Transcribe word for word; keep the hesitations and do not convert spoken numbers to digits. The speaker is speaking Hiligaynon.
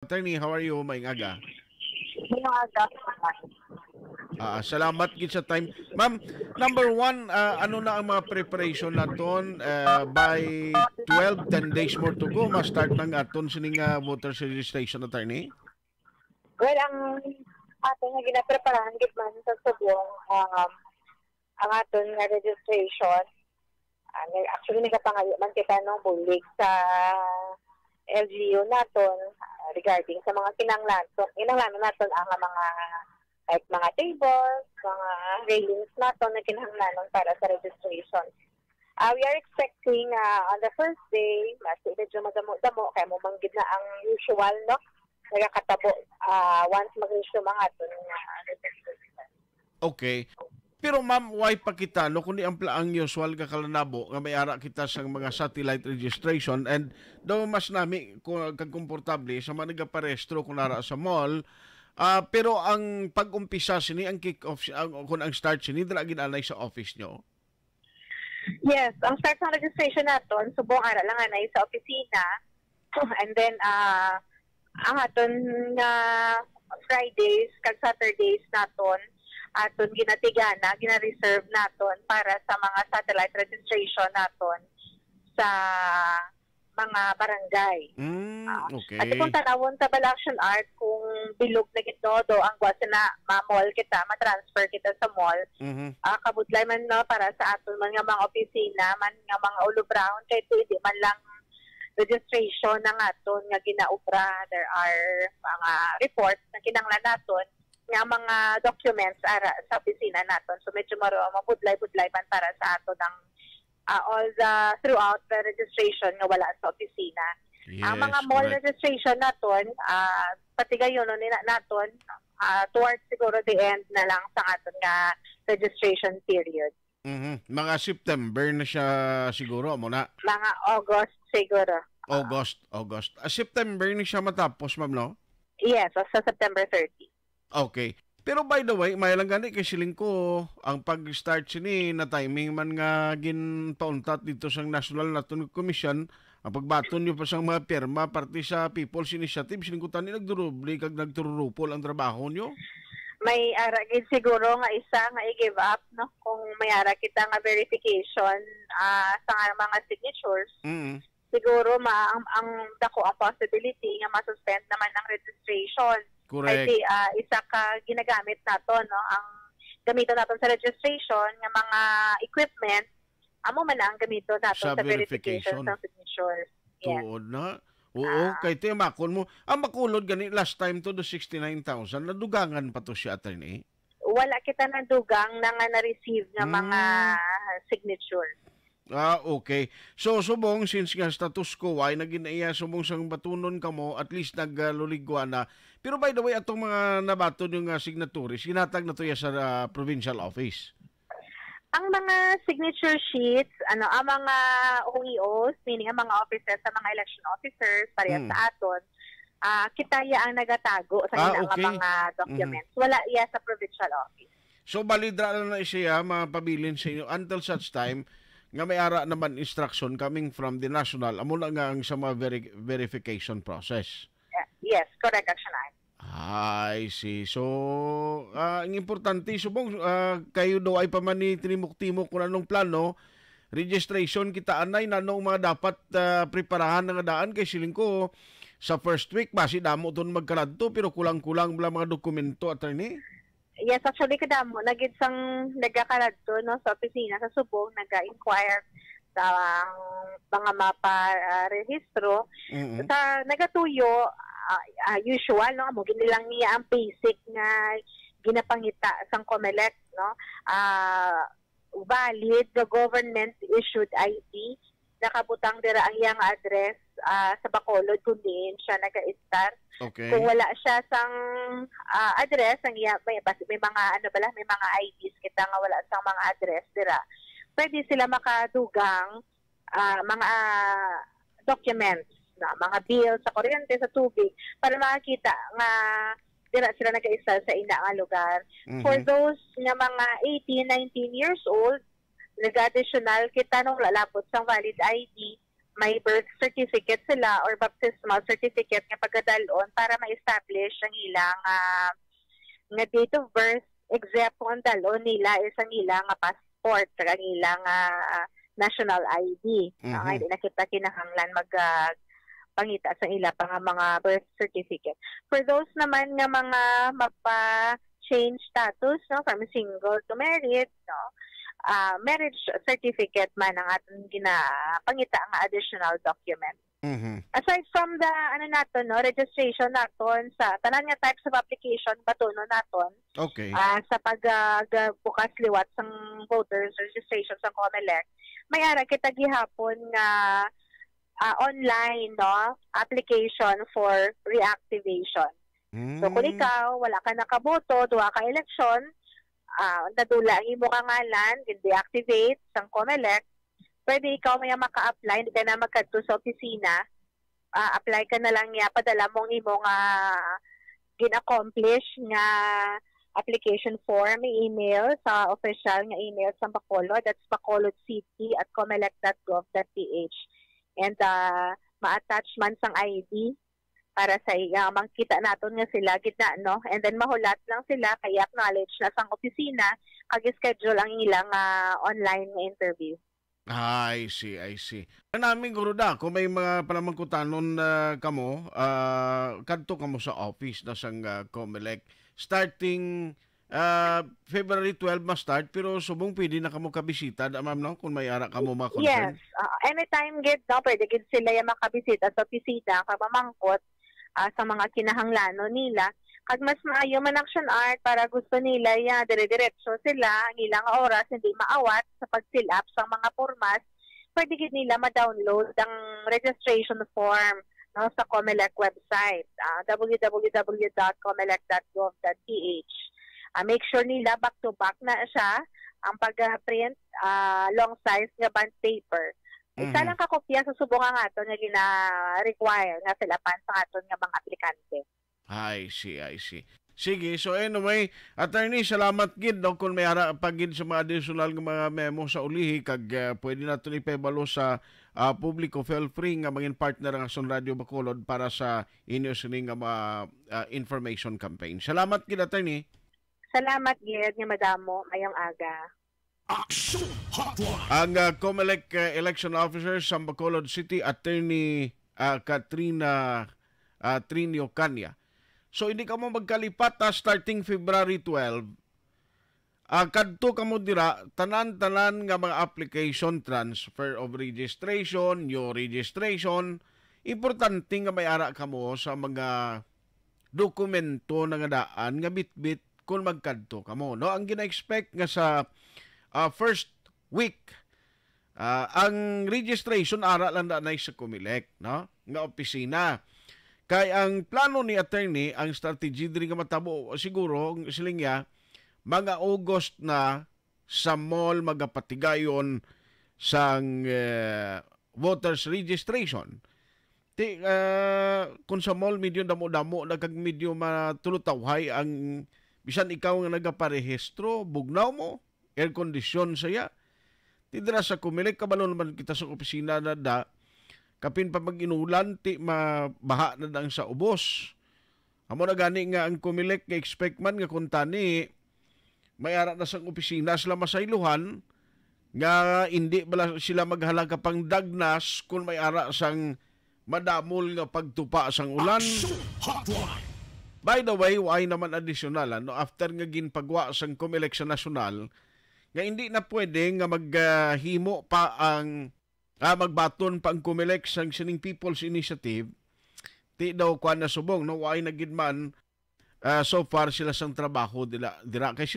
Attorney, how are you? Maayong aga. Maayong aga. Ah, salamat gid sa time. Ma'am, number one, ah, ano na ang mga preparation naton? Ah, by twelve, ten days more to go, ma-start na ang aton sining, ah, voters registration, attorney? Well, ang aton nga ginapreparahan gid man sa subong, um, ang aton nga registration, ah, nag-, actually, nagapangayo man kita, no, bulig sa L G U naton, ah, regarding sa mga kinahanglan, kinahanglan naton ang mga, like, mga tables, mga railings naton na kinahanglanon para sa registration. Ah, we are expecting, ah, on the first day, mas medyo madamo-damo, kaya mo man gid na ang usual, no? Nagakatabo, ah, once mag-resume ang aton nga registration. Okay. Pero ma'am, why pa kita, no? Kundi ang pla-, ang usual nga kalanabo nga may ara kita sa mga satellite registration, and daw mas nami ko kag komportable sa mga nagaparehistro kung ara sa mall. Ah, pero ang pag-umpisa sini, ang kick-off si-, ang, kung ang start sini, dira gid anay sa office nyo? Yes, ang start ng registration naton, subong ara lang anay sa opisina. And then, ah, ang aton nga Fridays kag Saturdays naton, aton ginatigana, gina-reserve naton para sa mga satellite registration naton sa mga barangay. Mm, Ah, okay. Ati kung tanawon sa Bala Action Art, kung bilog na gid, no, do ang guwa sina ma-mall kita, ma-transfer kita sa mall. Mhm. Ah, kabudlay man, no, para sa aton man nga mga opisina, man nga mga ulobrahon, kay di, di man lang registration ang aton nga ginaobra. There are mga reports na kinahanglan naton nga mga documents ara sa opisina naton. So, medyo maro-, mabudlay-budlay man para sa aton ang, ah, all the, throughout the registration nga wala sa opisina. Ang mga Yes, mall correct. registration naton, ah, patigayonon ni na-, naton, ah, towards siguro the end na lang sa aton nga registration period. Mhm. Mga September na siya siguro, amo na? Mga August siguro. Ah. August, August. Ah, September ni siya matapos, ma'am, no? Yes, sa September thirty. Okay. Pero by the way, may lang gani kay siling ko, ang pag-start sini na timing man nga ginpauntat dito sa national naton nga komisyon, ang pagbaton nyo pa sa mga pirma parte sa People's Initiative, siling ko tani nagduruble kag nagtururupol ang trabaho nyo? May ara gid siguro nga isa nga i-give up, no? Kung may ara kita nga verification, ah, sa nga mga signatures, Mm. siguro ma-, ang, ang dako ang possibility nga ma-suspend naman ang registration. Correct. Kay, ah, isa ka ginagamit nato, no? Ang gamiton naton sa registration nga mga equipment, amo man ang gamiton naton Sa sa verification verification. sa signatures. Yes. Tuod na. Oo, Ah. kay timakon mo. Ang Bacolod gani last time to, the sixty-nine thousand, nadugangan pa to siya, attorney? Wala kita nadugang na nga na-receive nga mga Hmm. signature. Ah, okay. So, subong, since nga status quo, ay naging iya, subong sang batunon kamo, at least nagluligwa na. Pero by the way, atong mga nabaton yung, ah, signatories, ginhatag na to ya sa, ah, provincial office. Ang mga signature sheets, ano, ang mga O E Os, meaning ang mga offices sa mga election officers, parehas Hmm. sa aton, ah, kita ya ang nagatago sa Ah, ina nga okay. mga Mhm. documents. Wala iya sa provincial office. So, bali, dira na na siya mapabilin sa inyo until such time nga may ara naman instruction coming from the national. Amo na nga ang sa mga veri-, verification process. Yeah. Yes, correct, Action Art. I see. So, ah, ang importante, subong, ah, kayo daw ay pa man ni tinimok-timok kung anong plano, registration kita anay, nanong mga dapat, ah, preparahan na nga daan kay siling ko sa first week, basi damo ton magkaladto, pero kulang-kulang bala mga dokumento, attorney? Yes, actually, kadamo na gid sang nagakaladto, no, sa opisina sa Subong, naga-inquire sa mga mapa, ah, rehistro. Mm-mm. Sa nagatuyo, ah, ah, usual, no, amo gid lang niya ang basic nga ginapangita sang Comelec, no? Ah, valid nga government issued I D, nakabutang dira ang iyang address, ah, sa Bacolod kung diin siya nag-estar. Okay. Kung wala siya sang, ah, address, ang iya, may, bas-, may mga, ano bala, may mga I Ds kita nga wala sang mga address dira. Pwede sila makadugang, ah, mga, ah, documents, na mga bill sa kuryente, sa tubig, para makakita nga dira sila nag-estar sa ina nga lugar. For Mhm. those nga mga eighteen, nineteen years old, nag-additional kita nung wala labot sang valid I D, may birth certificate sila or baptismal certificate nga pagadalon para ma-establish ang ilang, ah, nga date of birth, except kung ang dalon nila is ang ilang nga passport, kag ang ilang, ah, national I D. No, nga Mhm. hindi na kita kinahanglan mag, ah, pangita sa ila pa nga mga birth certificate. For those naman nga mga magpa-change status, no, from single to married, no, ah, marriage certificate man ang aton ginapangita nga additional document. Mhm. Aside from the, ano naton, no, registration naton sa tanan nga types of application, batunon naton, Okay. ah, sa pag, ah, ga-, bukas liwat sang voters registration sa Comelec, may ara kita gihapon nga, ah, online, no, application for reactivation. So, kung Mm. ikaw, wala ka nakaboto, duha ka eleksyon, ah, nadula ang imo nga ngalan, gin-deactivate sang Comelec, pwede ikaw may maka-apply, hindi ka na magkadto sa opisina. Ah, apply ka na lang niya, padala mo ang imo nga gin-accomplish nga application form, email sa official nga email sa Bacolod, that's bacolodcity at comelec dot gov dot ph. And, ah, ma-attach man sang I D para sa iya, makita naton nga sila gid na, no? And then mahulat lang sila kay acknowledge na sang opisina kag schedule ang ilang, ah, online nga interview. I see, I see. Kanami guro da, kung may mga panamangkutanon na kamo, ah, kadto kamo sa office na sang, ah, Comelec. Starting, ah, February twelve ma-start, pero subong pwede na kamo kabisita da, ma'am, no? Kung may ara kamo mga concern. Yes. Ah, anytime gid, no? Pwede gid sila yung makabisita sa opisina kag mamangkot, ah, sa mga kinahanglanon nila. Kag mas maayo man, Action Art, para gusto nila ya dire-diretso sila, ang ilang oras hindi maawat sa pag-fill up sa mga pormas, pwede gid nila ma-download ang registration form, no, sa Comelec website, ah, w w w dot comelec dot gov dot p h. Ah, make sure nila back to back na siya ang pag-print, ah, long size nga bond paper. Isa Mhm. lang ka kopya sa subong ang aton nga gina-require nga fill upan sa aton nga mga aplikante. I see, I see. Sige, so anyway, attorney, salamat gid, no, kung may ara pa gid sa mga additional nga mga memo sa ulihi, kag, ah, pwede naton ipahibalo sa, ah, publiko, feel free nga mangin partner ang Aksyon Radio Bacolod para sa inyo sini nga mga, ah, information campaign. Salamat gid, attorney. Salamat gid nga madamo. Mayong aga. Action Hotline. Ang, ah, Comelec, ah, election officer sa Bacolod City, Attorney, ah, Katrina, ah, Trinio Canya. So, hindi kamo magkalipat, ah, starting February twelve, ah, kadto kamo dira, tanan-tanan nga mga application, transfer of registration, new registration, importante nga may ara kamo sa mga dokumento na nga daan nga bitbit kung magkadto kamo, no? Ang gina-expect nga sa, ah, first week, ah, ang registration ara lang na sa Comelec, no? Nga opisina. Kay ang plano ni attorney, ang strategy diri nga matabo, siguro, ang siling niya, mga August na sa mall magapatigayon sang, eh, voters registration. Ti, ah, kung sa mall, medyo damo-damo na kag medyo matulutawhay ang bisan ikaw nga nagaparehistro, bugnaw mo, air condition saya. Ti dira sa Comelec, kabalo naman kita sa opisina na da, kapin pa mag-inulan, ti mabaha na dang sa ubos. Amo na gani nga ang Comelec nga expect man nga kung tani, may ara na sang opisina sila masaylohan, nga indi bala sila maghala ka pang dagnas kung may ara sang madamol nga pagtupa sang ulan. Action Hotline. By the way, way naman additional, ano, after nga ginpagwa sang Comelec sa nasyonal, nga hindi na pwede nga maghimo pa ang, ah, magbaton pa ang Comelec sang sining People's Initiative, ti daw kuan na subong, no, way na gid man, ah, so far sila sang trabaho dila, dira kay